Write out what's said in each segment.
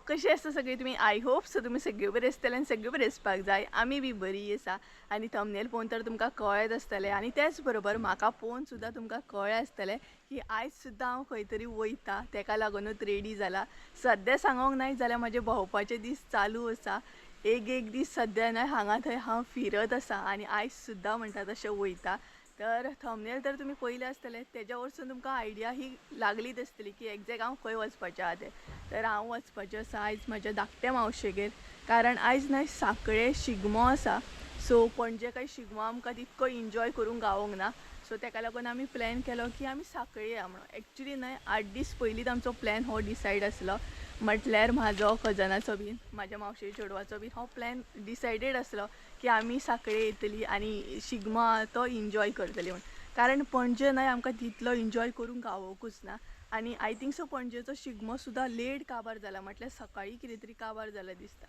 कशें आसा सगळीं तुमी? I hope so तुमी सगळीं बरी आसतले आनी सगळीं बरी आसपाक जाय. आमी बी बरी आसा आनी थंबनेल पळोवन तर तुमकां कळ्ळेंच आसतलें आनी तेच बरोबर म्हाका पळोवन सुद्दां तुमकां कळ्ळें आसतलें की आयज सुद्दां हांव खंय तरी वयता, तेका लागूनच रेडी जाला. सद्या सांगोंक नाय जाल्यार म्हाजे भोंवपाचे दीस चालू आसा. एक एक दीस सद्या न्हय हांगा थंय हांव फिरत आसा आनी आयज सुद्दां म्हणटा तशें वयता. तर थंबनेल तर तुमी पयलें आसतलें, तेज्या वरसून तुमकां आयडिया ही लागलीच आसतली की एग्जॅक्ट हांव खंय वचपाचें आहा तें. तर हांव वचपाचें आसा आयज म्हाज्या धाकट्या मावशेगेर, कारण आयज न्हय सांखळे शिगमो आसा. सो पणजे काय शिगमो आमकां तितको इन्जॉय करूंक गावोंक ना, सो तेका लागून आमी प्लॅन केलो की आमी सांखळे या म्हणून. एक्चुली न्हय 8 दीस पयलींच आमचो प्लॅन हो डिसायड आसलो, म्हटल्यार म्हाजो कजनाचो बीन म्हाज्या मावशे चेडवाचो बीन हो प्लॅन डिसायडेड आसलो की आमी सांखळे येतली आनी शिगमो तो इन्जॉय करतली म्हूण. कारण पणजे न्हय आमकां तितलो इन्जॉय करूंक गावोंकूच ना आनी I think so पणजेचो शिगमो सुद्दां लेट काबार जाला, म्हटल्यार सकाळीं कितें तरी काबार जाला दिसता.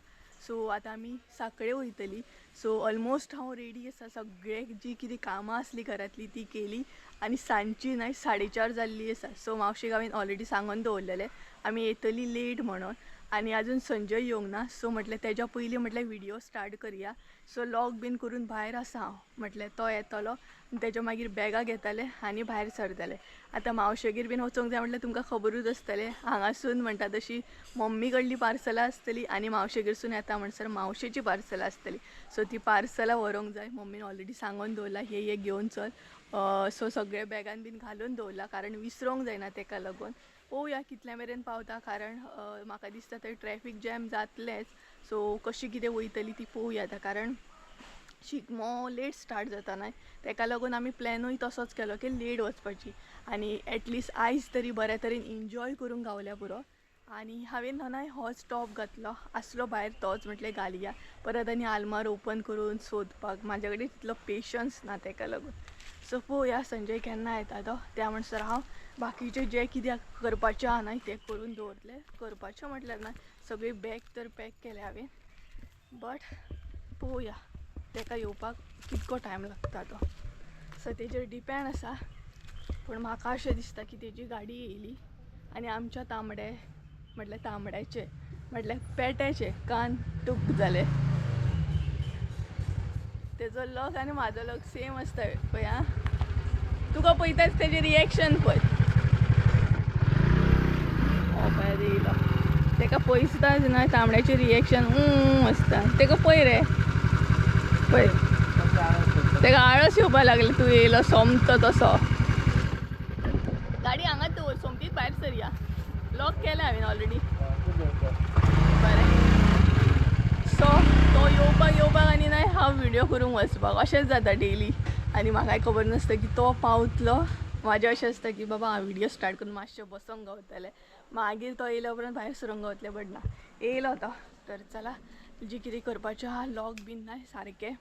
सो आतां आमी सांखळे वयतली. सो ऑलमोस्ट हांव रेडी आसा, सगळें जी कितें कामां आसली घरांतली ती केली आनी सांजची न्हय 4:30 जाल्ली आसा. सो मावशेक हांवें ऑलरेडी सांगून दवरलेलें आमी येतली लेट म्हणून आनी अजून संजय येवंक ना. सो म्हटलें तेज्या पयलीं म्हटलें व्हिडियो स्टार्ट करया. सो लॉक बीन करून भायर आसा हांव, म्हटलें तो येतलो आनी तेज्या मागीर बॅगां घेतले आनी भायर सरतले. आतां मावशेगेर बीन वचोंक जाय म्हटल्यार तुमकां खबरूच आसतलें, हांगासून म्हणटा तशी मम्मी कडली पार्सलां आसतली आनी मावशेगेरसून येता म्हणसर मावशेची पार्सलां आसतली. सो ती पार्सलां व्हरूंक जाय, मम्मीन ऑलरेडी सांगून दवरलां हे हे घेवन चल. सो सगळे बॅगान बीन घालून दवरलां कारण विसरोंक जायना, तेका लागून. पळोवया कितल्या मेरेन पावता, कारण म्हाका दिसता थंय ट्रॅफीक जॅम जातलेंच. सो कशी कितें वयतली ती पळोवया आतां, कारण शिगमो लेट स्टार्ट जाता न्हय, तेका लागून आमी प्लॅनूय तसोच केलो की लेट वचपाची आनी एटलिस्ट आयज तरी बऱ्या तरेन इन्जॉय करूंक गावल्या पुरो. आनी हांवें न्हय होच टॉप घातलो आसलो भायर, तोच म्हटलें घालया परत आनी आलमार ओपन करून सोदपाक म्हाज्या कडेन तितलो पेशन्स ना, तेका लागून. सो पळोवया संजय केन्ना येता तो, त्या म्हणसर हांव बाकीचें जें कितें करपाचें आहा न्हय तें करून दवरतलें. करपाचें म्हटल्यार ना सगळी बॅग तर पॅक केल्या हांवें, बट पळोवया तेका येवपाक कितको टायम लागता तो. सो तेजेर डिपेंड आसा, पूण म्हाका अशें दिसता की तेजी गाडी येयली आनी आमच्या तांबडे म्हटल्यार तांबड्याचे म्हटल्यार पेट्याचे कान टूक जाले. तेजो लक आनी म्हाजो लक सेम आसता पळय. आं, तुका पळयताच तेजें रिएक्शन पळय. हो पळय येयलो, तेका पळयताच न्हय तांबड्याचें रिएक्शन आसता. तेका पळय रे, पळय तेका आळस येवपाक लागले तूं येयलो सोमतो तसो. गाडी हांगाच दवर, सोमतीच भायर सरया. लॉक केलें हांवें ऑलरेडी. बरें, सो तो येवपाक येवपाक आनी न्हय हांव व्हिडियो करूंक वचपाक अशेंच जाता डेली. आनी म्हाकाय खबर नासता की तो पावतलो. म्हाजें अशें आसता की बाबा हांव व्हिडियो स्टार्ट करून मातशें बसोंक गावतलें, मागीर तो येयल्या उपरांत भायर सरूंक गावतलें, बट ना येयलो तो. तर चला जी कितें करपाचें आहा लॉक बीन न्हय सारकें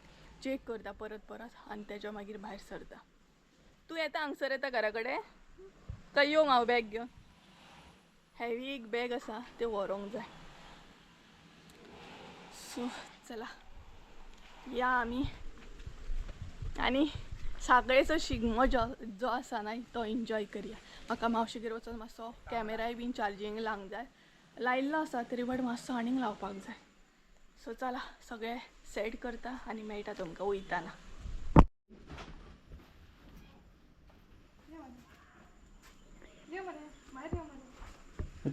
चॅक करता परत परत आनी तेज्या मागीर भायर सरता. तूं येता हांगसर येता घरा कडेन काय येवंक हांव बॅग घेवन? हेवी एक बॅग आसा तें व्हरूंक जाय. सो चला या आमी आनी सांखळेचो शिगमो जो जो आसा न्हय तो इन्जॉय करया. म्हाका मावशेगेर वचोन मातसो कॅमेराय बीन चार्जींग लावंक जाय, लायिल्लो आसा तरी बट मातसो आनीक लावपाक जाय. सो चला सगळें सेट करता आनी मेळटा तुमकां वयताना.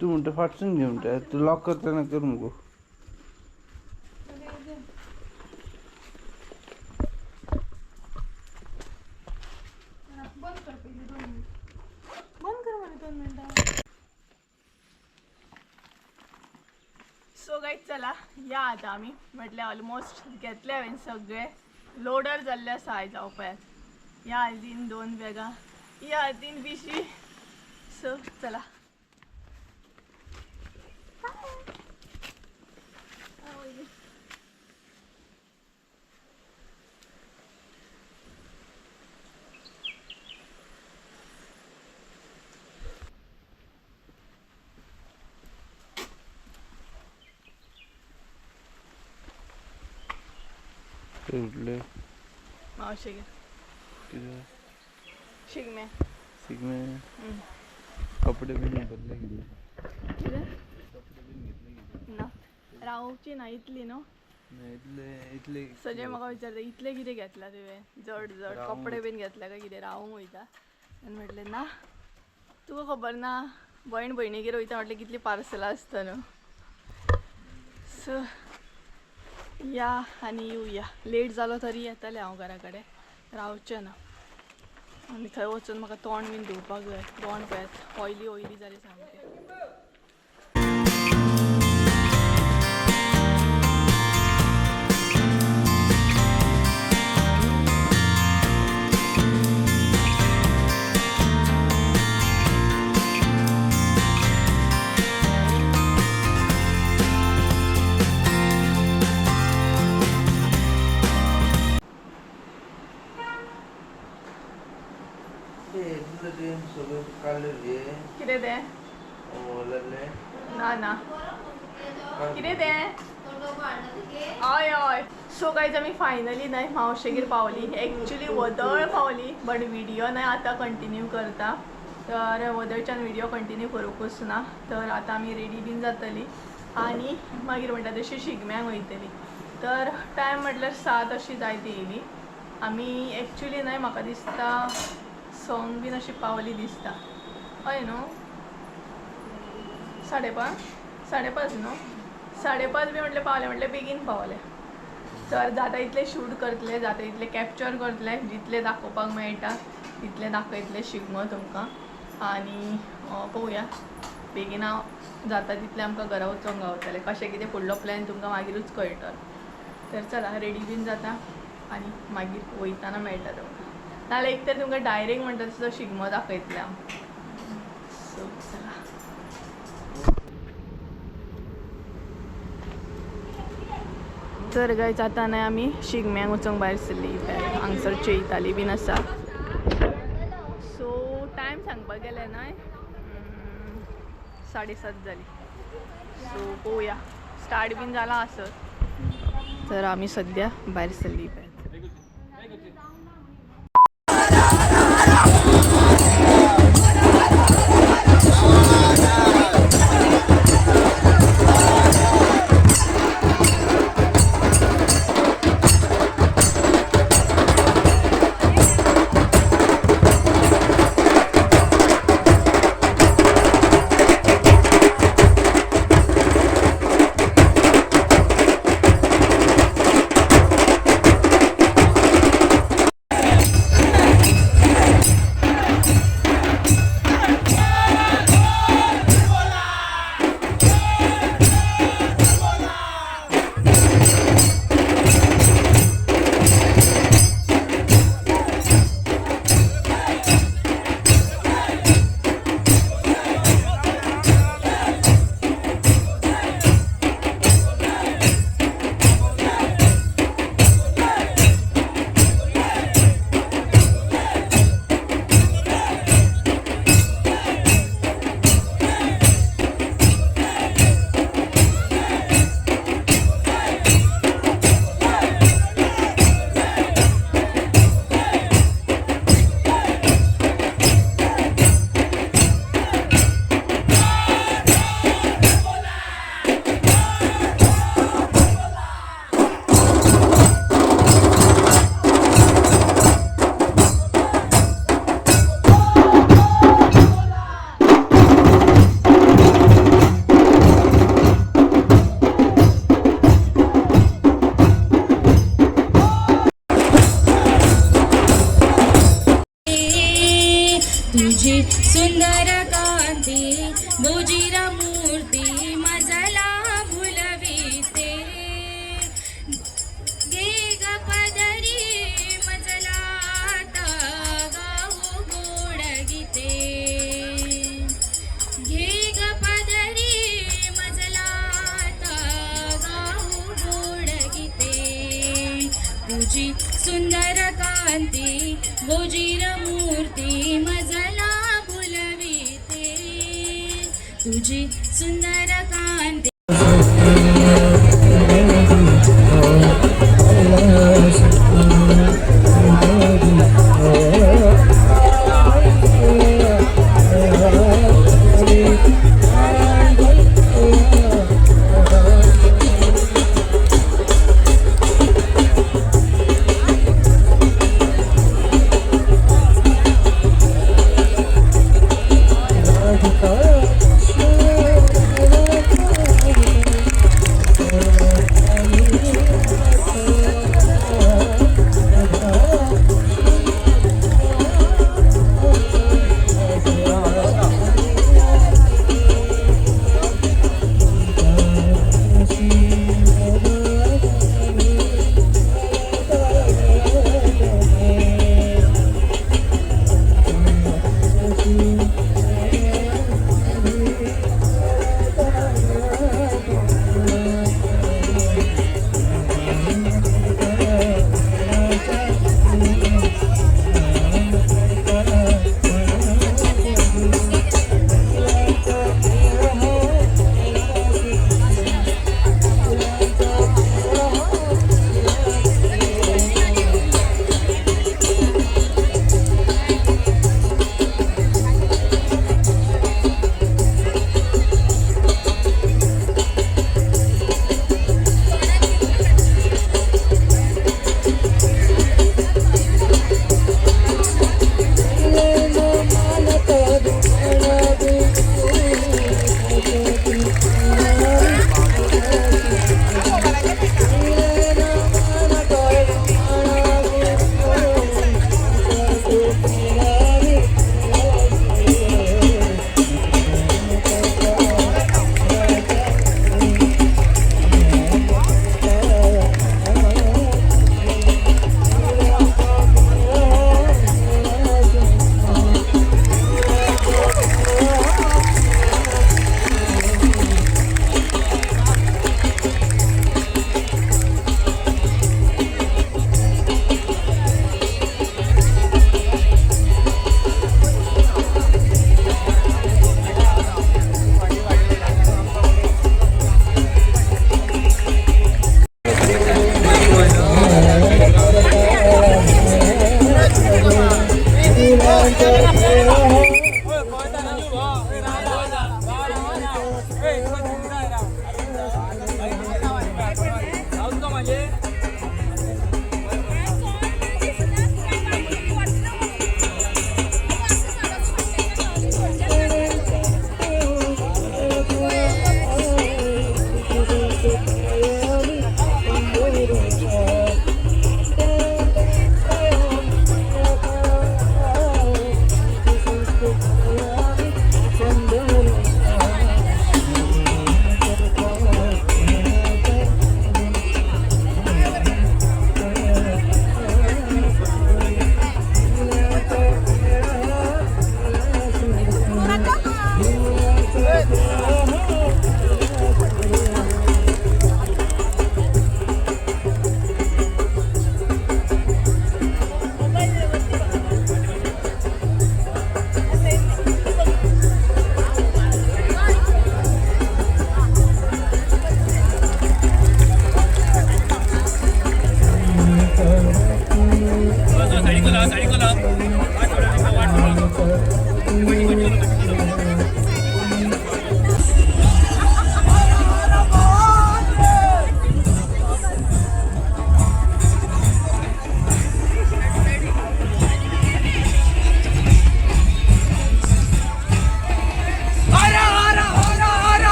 तूं म्हणटा फाटसून घे म्हणटा, तूं लॉक करतना कर मुगो. बंद कर पयलीं 2 मिनट, बंद कर मरे 2 मिनटां. सो गायज चला या आतां आमी, म्हटल्यार ऑलमोस्ट घेतले हांवें सगळे लोडर जाल्ले आसा आयज हांव पळयात. ह्या हातीन 2 बॅगां, ह्या हातीन पिशवी. सो चला. मावशेगेर कितें? शिगमे. शिगमे कपडे बीन बदले कितें? कितें? रावची ना इतली न्हू. इतले सजय म्हाका विचारता इतले कितें घेतला तुवें, जड जड कपडे बीन घेतले काय कितें, रावूंक वयता. आनी म्हटलें ना, तुका खबर ना भयण भयणीगेर वयता म्हटलें कितली पार्सलां आसता न्हू. सो या आनी येवया, लेट जालो तरी येतलें हांव घरा कडेन, रावचें ना. आनी थंय वचून म्हाका तोंड बीन धुवपाक जाय, तोंड पळयात ऑयली ऑयली जालें सामकें. कितें तें ना ना कितें तें हय हय. सो गायज आमी फायनली न्हय मावशेगेर पावली. एक्चुली वदळ पावली बट व्हिडियो न्हय आतां कंटिन्यू करता, तर वदळच्यान व्हिडियो कंटिन्यू करूंकूच ना. तर आतां आमी रेडी बीन जातली आनी मागीर म्हणटा तशी शिगम्याक वयतली. तर टायम म्हटल्यार 7 अशी जायत येयली आमी. एक्चुली न्हय म्हाका दिसता 6 बीन अशी पावली दिसता, हय न्हू, 5:30 5:30 न्हू, 5:30 बी म्हटलें पावलें, म्हटलें बेगीन पावलें. तर जाता इतलें शूट करतलें, जाता इतलें कॅप्चर करतलें, जितलें दाखोवपाक मेळटा तितलें दाखयतलें शिगमो तुमकां. आनी पळोवया बेगीन हांव जाता तितलें आमकां घरा वचोंक गावतलें. कशें कितें फुडलो प्लॅन तुमकां मागीरूच कळटलो. तर चला रेडी बीन जाता आनी मागीर वयताना मेळटा तुमकां, नाल्यार एक तर तुमकां डायरेक्ट म्हणटा तसो शिगमो दाखयतलें हांव. सो चला. तर गायज आतां न्हय आमी शिगम्याक वचोंक भायर सरली. हांगसर चैताली बीन आसा. सो टायम सांगपाक गेले न्हय 7:30 जाली. सो पळोवया स्टार्ट बीन जाला आसत. तर आमी सद्या भायर सरली. तुझी सुंदर कांती गोजीरा मूर्ती मजला भुलविते, गे ग पदरी मजला गाऊ गोड गीते, घे ग पदरी मजला गाऊ गोड गीते, तुझी सुंदर कांती गोजीर मूर्ती मजला भुलविते, तुझी सुंदर कांती.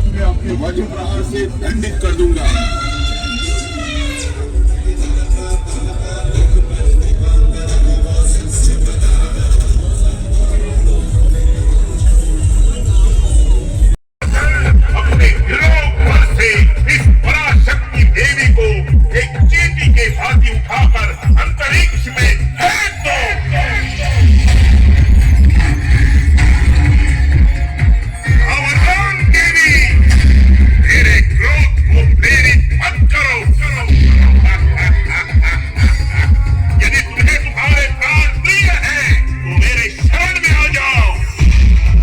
मैं आपके वज्र प्रहार से दंडित कर दूंगा। अपने पर से इस पराशक्ति देवी को एक चींटी के भांति उठाकर अंतरिक्ष में फेंक दो। सावधान देवी, मेरे क्रोध को प्रेरित मत करो। यदि तुम्हें तुम्हारे प्राण प्रिय है तो मेरे शरण में आ जाओ।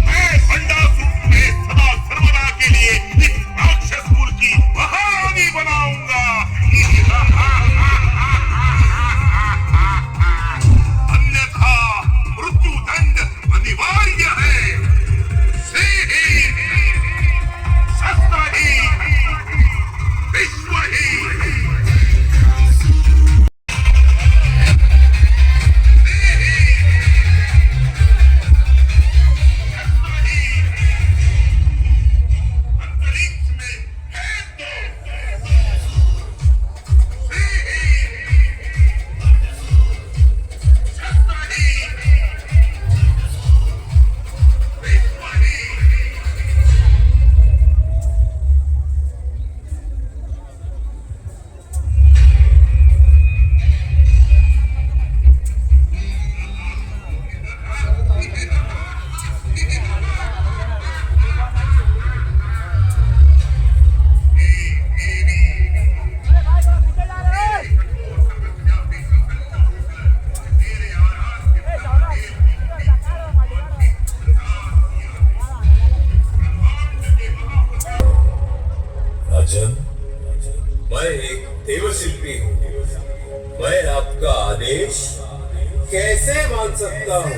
मैं भंडासुर तुम्हें सदा सर्वदा के लिए इस राक्षसपुर की महारानी बनाऊंगा। अन्यथा मृत्यु दंड अनिवार्य है। श्री ही शस्त्र ही विश्व ही। अंतरिक्ष में फेंक दो। श्री ही शस्त्र ही विश्व ही। राजन, मैं एक देवशिल्पी हूँ। मैं आपका आदेश कैसे मान सकता हूँ?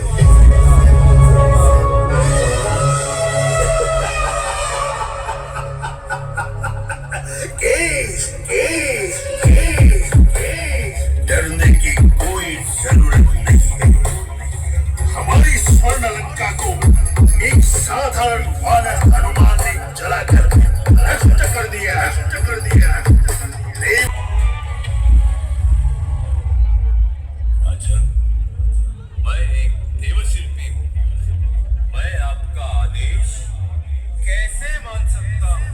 केस केस केस केस, डरने की कोई जरूरत नहीं है। हमारी स्वर्ण लंका को एक साधारण वानर हनुमान ने जलाकर नष्ट कर दिया, नष्ट कर दिया। देव राजन, मैं एक देवशिल्पी हूँ। मैं आपका आदेश कैसे मान सकता हूँ?